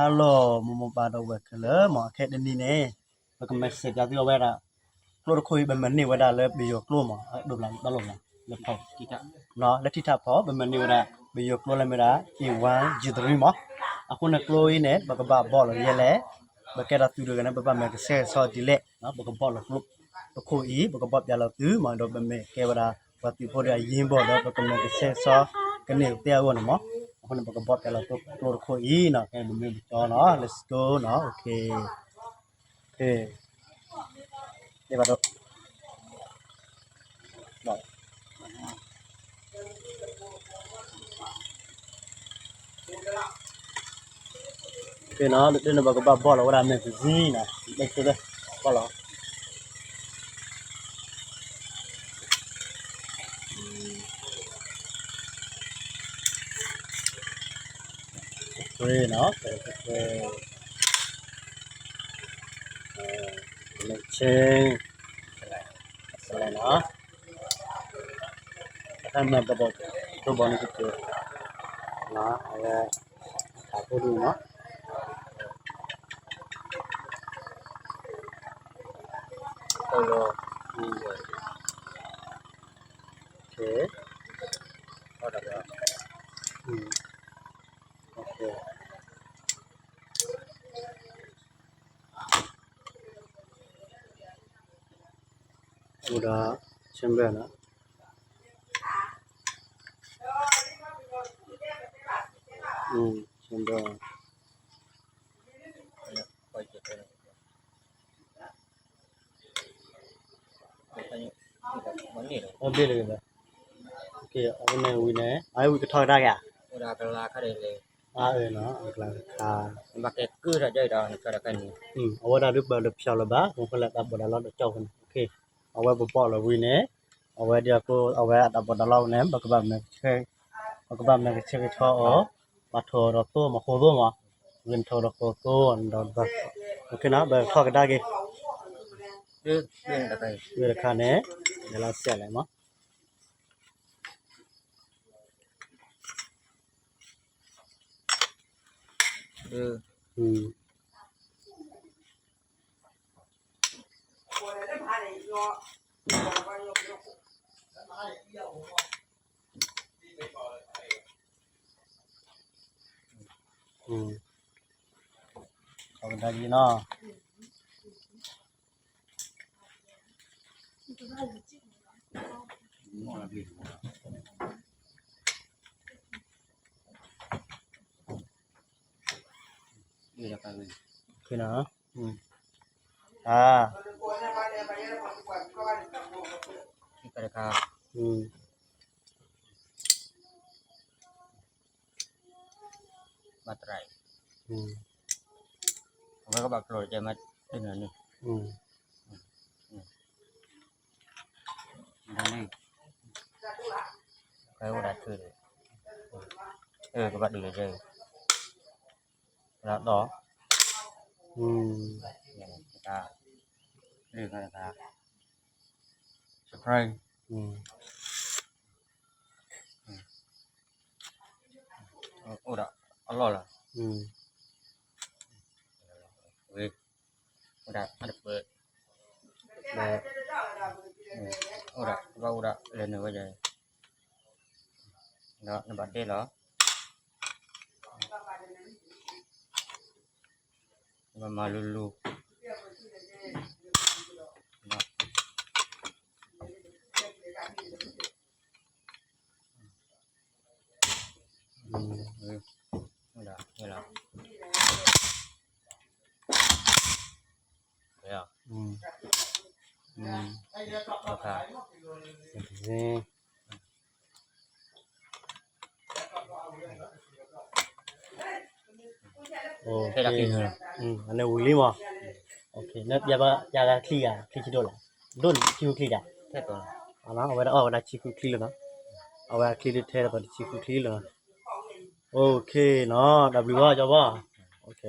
Hello ໝູ່ໆ ປາດອກແວກເຄີເລີມອ ແຄດນີ້ເນ ປະກຳແມກເຊດຢາກຕິເອົາໄວ້ດາ ໂກລດໂຄອີ ບະແມນນີ້ວະດາ ເລີບເບໂຍໂກລມອ ອາ ດົບລະ ຕະຫຼົງລະ ເລີບເຂົາ ເນາະ ແລະ ທີ່ຖ້າພໍ ບະແມນນີ້ວະດາ ເບໂຍໂກລລະເມດາ ເອວັນ ຈີທຣີມອ ອາ ໂຄນະໂກລອີເນ ບະກະບະບອກລະເຢຍແລ ບະແກດາຕູເດີກັນນະ ບະບະແມກເຊດຊອດດີແລ ເນາະ ບະກະບອກລະໂຄ ໂຕໂຄອີ ບະກະບອກຢາລະຕູມອ ໂດບະແມກເຊດວະດາ ວາຕິໂພດາ ຍິງບໍເດີ ປະກຳແມກເຊດຊອກະເນວເຕອາໂອນະມອ ອາ ໂຄນະ ບະກະບອກຢາລະໂຕໂກລໂຄອີເນາະ ແກບະແມກເຊດເນາະ ເລັດໂກເນາະ ໂອເຄ. ເອ ເດບາໂດ ເນາະ ເດີນບາກະບາບອລ ເວລາແມ່ນຊິນະ ເດັກເດີ ບອລ ໂອເຄເນາະ ໂອເຄ ເອີ ເຊັງ ເນາະ ຖ້າແມ່ນບໍ່ບອກ ຕົວບອກນີ້ຄືເນາະ ເອົາໄວ້ຖ້າຜູ້ດູເນາະ ໂຕໂລ ໂອເຄ ພໍດຽວ ອືມ ໂອເຄ ໂອດາ ແຊມເບີນະ ອືມ ແຊມເບີນ ເອົາເບເລີຍ ໂອເຄ ເອົາແນວວິນແນ ເອົາວິກະທໍກະດາກະ ໂອດາກະລາຄາເດເລ ອາ ເອີເນາະ ກະລາຄາ ບັກເກກືດາໃຈດາກະລາຄານີ້ ອືມ ເອົາໄວ້ດາລຶບບາລຶບຊາວລະບາ ຄົນລະດັບບໍ່ດາລອດເຈົ້າຄົນ ໂອເຄ ເອົາໄວ້ບໍ່ປອລະວິນແນ ເອົາໄວ້ດຽວໂກ ເອົາໄວ້ດັບບໍ່ດາລອດແນ ບັກກະບາແມກເຊ ບັກກະບາແມກເຊ ຊອ ອ ປາໂທ ດອກໂຕ ມາໂຄໂຕ ມາ ເວັນໂທ ດອກໂຕ ໂຕ ອັນດອກ ໂອເຄນະ ເບີ ທອກກະດາກ ເອີ ເອີ ລະຄາແນ ເວລາເສຍແລ້ວມາ ເອີ ອືມ ອືມ ເຂົ້າກັນໄດ້ດີເນາະ ໂອເຄນະ ອືມ ອ່າ ອືມ ມາໄຕຣ ອືມ ເຂົາກໍບັກໂຕຈະມາເປັນອັນນີ້ ອືມ ອືມ ນີ້ ໃຄວ່າດັດຄື ເອີ ກໍບັກດີເດີ ລະຕໍ່ ອືມ ນີ້ກະ ນີ້ກະ ສະໄພຣ ອືມ ໂອດະ ອະລໍລະ ອືມ ເວີຍ ໂອດະ ອັນເປີດ ແບບ ອືມ ໂອດະ ວ່າໂອດະ ເລີຍເນີວ່າໃຫຍ່ ເນາະ ນະບາດເດລະ ມາ ມາລຸລຸ ເນາະ ອືມ ເອີ ນີ້ລະ ນີ້ລະ ເອີ ອືມ ອືມ ໂອເຄ ໂອເຄ ອືມ ອັນນີ້ວິລີມາ ໂອເຄ ນັບຢາກ ຢາກຄລີອະ ຄລີຊິໂດນລະ ໂດນຄລີຄລີດາ ເອົາລະ ເອົາໄວ້ ເອົາໄວ້ ຄລີຄລີລະເນາະ ເອົາໄວ້ຄລີແທ້ ແລ້ວກໍຄລີຄລີລະ ໂອເຄເນາະ ດັບເບິນຢູ ເຈົ້າບໍ່ ໂອເຄ